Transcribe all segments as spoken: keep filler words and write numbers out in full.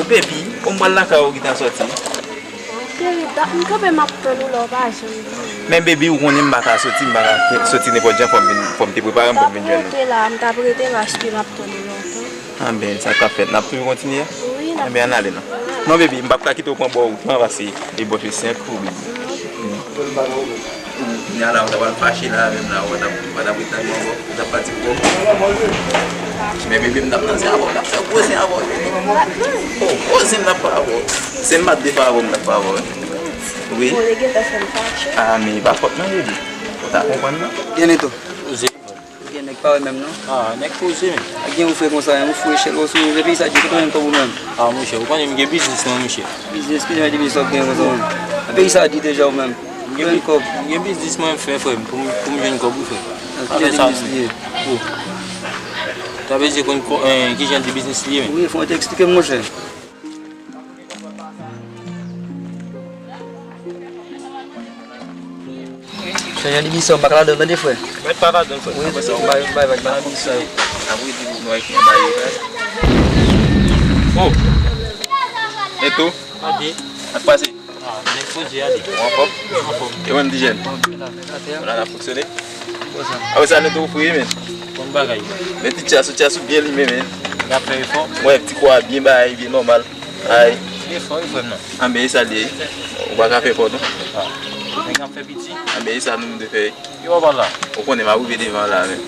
Baby, ou m pral lakay ou ki ta sòti. Cheri, dat m kanpe m ap tann ou la, ou pa janm vini. Men baby, ou konnen m pa ka soti, m pa ka soti nenpòt jan, fò m vin, fò m te prepare m pou m vin jwenn ou. M t ap rete la, m t ap rete la, paske m ap tann ou lontan. Anben, sa k ap fèt? N ap toujou kontinye? Wi, n ap Anben, ann ale non. Non, baby, m p ap ka kite w pran bò wout lan, paske e bò se senk ou, baby. Kounye a la, ou ta pral fache la, menm la, ou pa t ap, ou pa t ap ret tann mwen ankò, ou t ap pati pou kò w. Men baby, m t ap nan zen avè w, m t ap fè gwo zen avè w, baby. Oh, gwo zen m t ap fè avè w. Se m pa t te fè avè w, m t ap fè avè w. Wi. Ou te gentan fè m fache. Ah, men e pa fòt mwen, baby. Ou ta konprann, non? Gen neto. Gen nèg pa wè menm non. Ah, nèg poze menm. Ak gen ou fè konsa, ou fou echèl ou sou, se peyi sa di, kote w jwenn kòb ou menm? Ah, monchè, ou konnen m gen biznis mwen, monchè. Biznis, ki jan de biznis w ap gen konsa menm? Peyi sa di deja ou menm. M gen Jwenn bi-, kòb. M gen biznis mwen fè, frè m, pou m, pou m jwenn kòb, wi, frè. Ah, ki jan de biznis li ye? Oh. Sa vle di konn ko-, eh, ki jan de biznis li ye, men? Wi, fò w te eksplike m, monchè. Chanje de misyon, m pa ka ladan, tande, frè. Mèt pa ladan, frè. Wi, apre sa, ou bay, bay vag, pa nan misyon. Apre di nou wè ki anba yo, frè. Oh! Neto? Ade. Sa k pase? Ah, nèg poze, ade. Ou anfòm? Anfòm. E ou menm, Dijèn? Anfòm, la, la, la. Wala, n ap fonksyone. Apre sa, Neto, ou fre, men. Bon bagay. Men ti tchas ou, tchas ou byen limen, men. N ap fè efò. Mwen, ti kò a byen bay, byen nòmal. Ay. Efò, wi, frè m nan. Anben, e sa l ye. Ou pa ka fè kò, non. Ah. Nèg ap fè piti. Anben, e sa nou menm de fè. Yo, papa la. Ou konnen m ap rive devan la, men.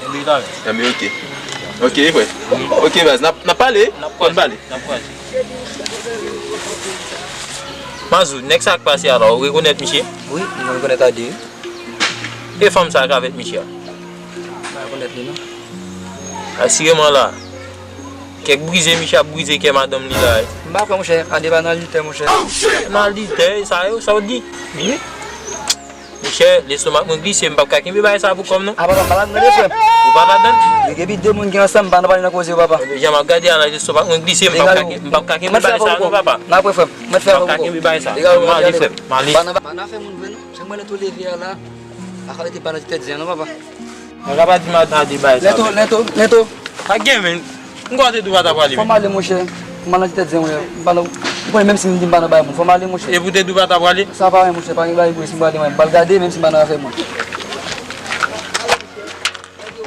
Anben, anben, ok. Ok, frè. Ok, baz, n ap, n ap pale. N ap kwaze. N ap kwaze. Mazou, nèg sa k pase a la, ou rekonèt misye? Wi, mwen rekonèt Ade. E fanm sa k avèk misye a? M pa rekonèt li, non. Asireman la. Kèk brize misye ap brize kè madanm li la, wi. M pa kwè, monchè, Ade pa nan lite, monchè. Nan lite, sa yo, sa w di? Wi. Monchè, lestomak mwen glise, m p ap ka kenbe bagay sa pou kò m, non. A, papa, m pa ladan, tande, frè m. Ou pa ladan? Yo gen pi de moun ki ansanm, m pa nan pale nan koze yo, papa. Jan m ap gade a la, lestomak mwen glise, m p ap ka, m p ap ka kenbe bagay sa, non, papa. N ap wè, frè m. Mèt fè avè w. M p ap ka kenbe bagay sa. M ale, frè m. M ale. Pa nan, pa nan afè moun vre, non. Se mwen lè tou leve a la. Afè li te pa nan ti tèt zen, non, papa. Mwen ka pa di madan Ade bagay sa. Lento, lento, lento. Pa gen, men. M kwè w te di w pa ta prale, men. Fò m ale, monchè. M pa nan ti tèt zen, monchè. M pa nan, ou konnen, menm si m di m pa nan bagay moun, fò m ale, monchè. Epi w te di w pa ta prale? Sa pa anyen, monchè. Pa gen bagay pou si m prale, mwen. M pral gade, menm si m pa nan afè moun.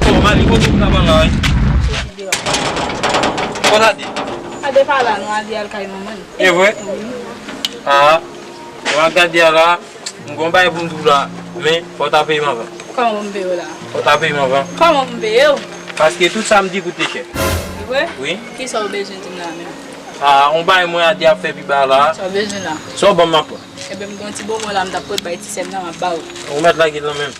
Bon, m ale kote w ta pral la, wi. Kote Ade? Ade pa la, non, Ade al kay manman l. E vre? Wi. Ah. Mwen ap gade a la. M gon bagay pou m di w la, men fò w ta peye m anvan. Kòman pou m peye w la? Fò w ta peye m anvan. Kòman pou m peye w? Paske tout sa m di koute chè. Li vre? Wi. Kisa w bezwen di m la menm? Ah, on bagay mwen Ade ap fè pi ba la. Sa w bezwen la? Sa w ban m, m ap pran. Ebyen, m gon ti bonbon la, m t ap pot bay ti sè m nan, m ap ba w. Ou mèt lage l nan men m.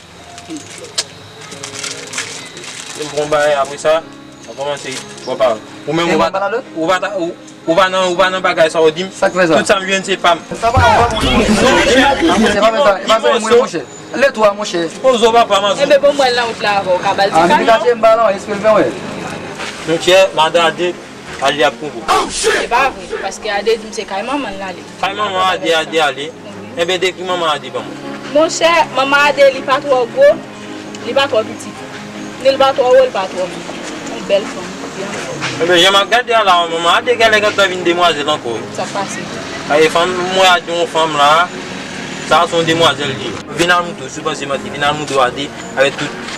M pran bagay, apre sa, m kòmanse pran pawòl. Ou menm, ou pa, ou pa ta, ou, ou pa nan, ou pa nan bagay sa, ou di m, sa k fè sa? Tout sa m jwenn, se pa m. Sa pa, ou pa bon. Non, monchè, pa fè sa. E pa sa, mwen, monchè. Lè twa, monchè. Poze w, papa, m anvi. Enben, bon, mwen nan wout la avè w, ka ba l ti kanyon. Ah, men li kache m ba la, espè l fè wè. Monchè, madan Ade, Ade ap konvo. Se pa vre, paske Ade di m se kay manman l l ale. Kay manman Ade, Ade ale. Enben, dekri manman Ade ban mwen. Monchè, manman Ade, li pa twò gwo, li pa twò piti. Ni l pa twò wo, li pa twò fon. Yon bèl fanm, byen fò. Enben, jan m ap gade a la, manman Ade genlè gentan vin demwazèl ankò, wi. Sa k pase? Ay, fanm, mwen Ade, yon fanm la, sa se yon demwazèl li ye. Vin al montre w, si w panse m manti, vin al montre w Ade avèk tout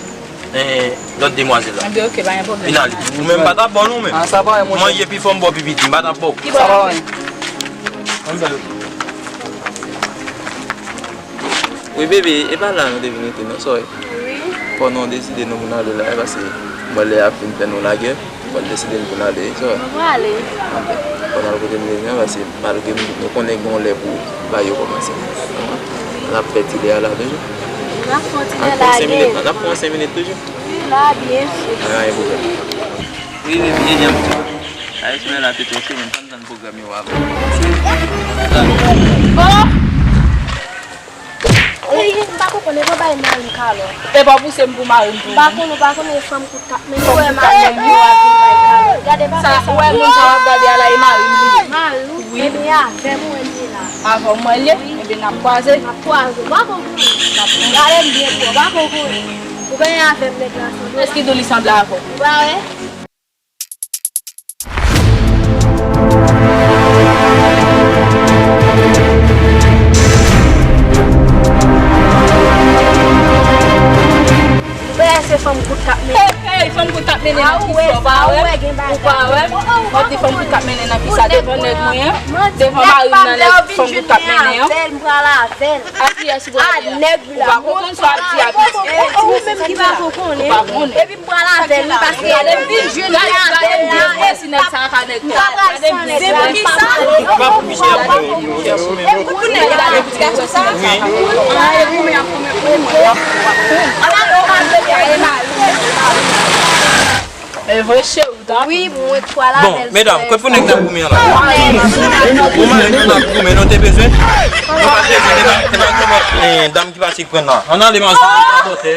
Eh, lòt demwazèl la. Anben, ok, pa gen pwoblèm. Vin ale. Ou menm pa t ap bon, non, menm. Ah, sa pa, monchè. Manje pi fò m ba w pi piti, m pa t ap ba w. Sa pa, monchè. Wi, bebe, e pa la nou te vin rete, non, sorry. Wi. Fò nou deside nou pou n ale la, paske mwen lè a ap fin fè nou lagè. Fò n deside n pou n ale, wi, sè. Nou prale. Ok. Fò n al kote m bezwen, paske malgre m, nou konnen gen yon lè pou bagay yo kòmanse. N ap fè ti lè a la toujou. N ap fè yon ti lè la, gen. N ap pran senk minit, n ap pran senk minit toujou. Wi, la, byen si. Pa gen pwoblèm. Wi, bebe, e jan m di w. Ay, sou lè la te twò cho, men pa m tann pwogram yo avan. Oh! Ey, m pa konprann, e pa bay mari m kalòt. E pa pouse m pou mari m tou. M pa konn, ou pa konn, e fanm kout kat, men ou wè mari m yo ap vin bay kalòt. Gade papa sa. Ou wè moun sa w ap gade a la, e mari m li ye. Mari w? Wi. Ebyen, avè m ou wè l ye la. Avè w mwen l ye? Wi. Ebyen, n ap kwaze. N ap kwaze. Ou pa konn konnen. N ap kwaze. Gade m byen twò, ou pa konn konnen. Ou genyen avè m nèg la sanble. Èske di w li sanble avè w? Ou pa wè? Mennen nan kisa, ou pa wè? Ou pa wè? M ap di fanm bout k ap mennen nan kisa devan nèg mwen an, devan mari m nan nèg fanm bout k ap mennen an. Ak kiyès ou pral di a? Ou pa konprann sa w ap di a, pitit. Ou menm ki pa konnen. Ou pa konnen. Epi m pral avè l, wi, paske lè m vin jwenn li avè l la, si nèg sa a pa nèg mwen. Gade m di pou kisa? Ou pa pou misye ap fè yon misye sou men. Epi pou nèg la, epi ti gason sa. Wi. E vre, cheri, w ta. Wi, mwen kwè la. Bon, medam, kote pou nèg n ap goumen an la? Ou mari nou n ap goumen, nou te bezwen? Nou pa bezwen, te pa, te pa gen, eh, dam ki pase k pran la. Ann ale, madanm, rabòtè.